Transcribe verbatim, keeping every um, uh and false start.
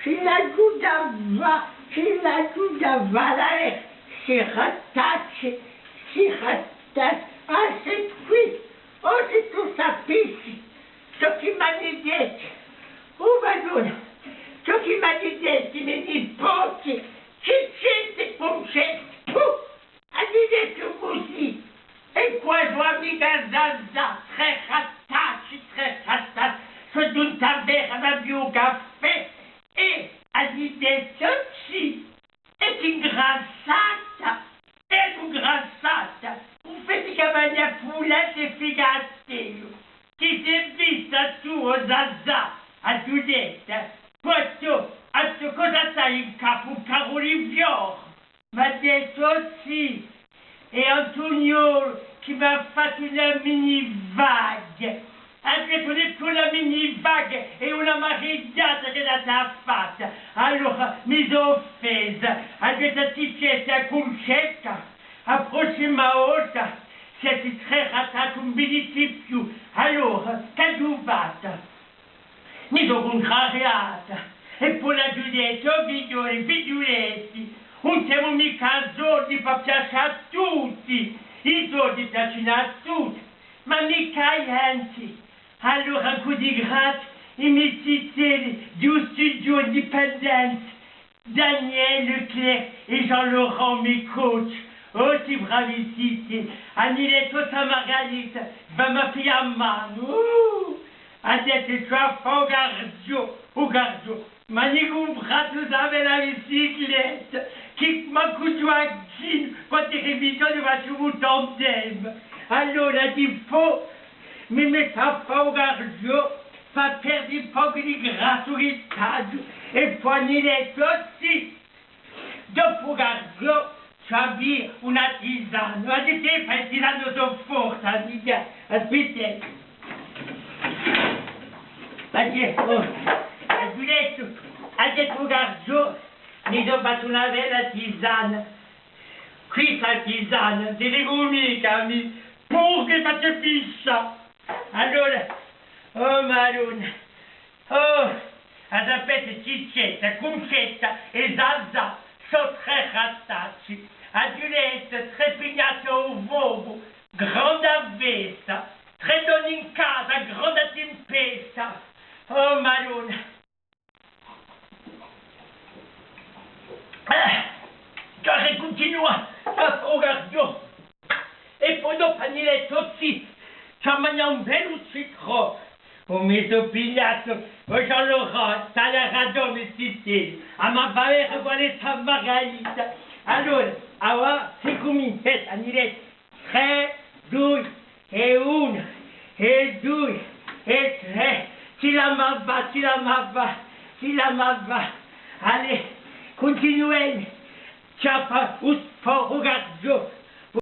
Finu à ghjunghje à va-, finu à ghjunghje à valari, sti ratacci, sti ratacci, ah, sè quì, oh, sè tù sapissi ciò chì m'ani dettu, oh Madonna, ciò chì m'ani dettu i me nipoti, Cicetta è Cuncetta, puh! Ani dettu cusì, è quì sò amica Zazà, trè ratacci, trè ratacci, sò ghjunta à bè, ma più caffè, è ani dettu, sì, è chì ingrassata, è ingrassata, ùn feti chè magnà pulenta è figatellu, ti sè vista tù, o Zazà, a Ghjulietta, quantu, a tù, cosa t'hai in capu, un carulifiore? M'hà dettu, oh sì, hè Antuniolu chì m'hà fattu una mini vaga. Hà dettu, ùn hè più una mini vaga, hè una marighjata ch'ella t'hà fatta. Allora mi sò offesa. Hà dettu, Cicetta, Cuncetta, a prossima volta, sè sti trè ratacci ùn viniti più. Allora, ch'aghju fattu? Mi sò cuntrariata. È po l'aghju dettu, o figlioli, figliuletti, ùn semu micca soldi pà piace à tutti. I soldi piacenu à tutti, ma micca à a ghjenti. Allora, cù di grazia, i me zitelli, ghjustu i ghjovani dipendenti, Daniel Leclerc è Jean-Laurent Micocci, oh, sti bravi zitelli, ani dettu, o zà Margarita, fà mi piglià a manu, uh, hà dettu, ci vò à fà u carghjò, u carghjò, m'ani cumpratu, sà, a bella bicicletta, chì mancu ghjò a ghjinu, quandu eri picculu faciamu u tandem, allora, dipoi, mi mettu à fà u carghjò, fà perda un pocu di grassu chì t'aghju, è po ani dettu, oh sì, dopu u carghjò, ci vò à bè una tisana. Ma chì ti fai, tisana, sò forte, amica? Aspetta. Ma chì, oh, aghju dettu, aghju dettu u carghjò, mi sò fattu una bella tisana. Quì sta tisana, ti dicu micca, mi, puru chì face piscià. Allora, oh Madonna, oh, a sapete, Cicetta, Cuncetta è Zazà sò trè ratacci, a Ghjulietta, trè pignati à u focu, grande festa, trè donne in casa, grande timpesta. Oh Madonna. Eh, ci vò à cuntinuà à fà u carghjò. È po dopu ani dettu, sì, ci vò à magnà un bellu citrò. Oh, mi sò pigliatu, o Jean-Laurent, t'ai ragiò, zitellu, a m'avà à vede quale hè zà Margarita. Allora, avà, si cumincia, ani dettu, trè, dui, è una, è dui, è trè, ci l'avà, ci l'avà, ci l'avà. Allez, cuntinuemu, ci vò à fà u sport, u carghjò.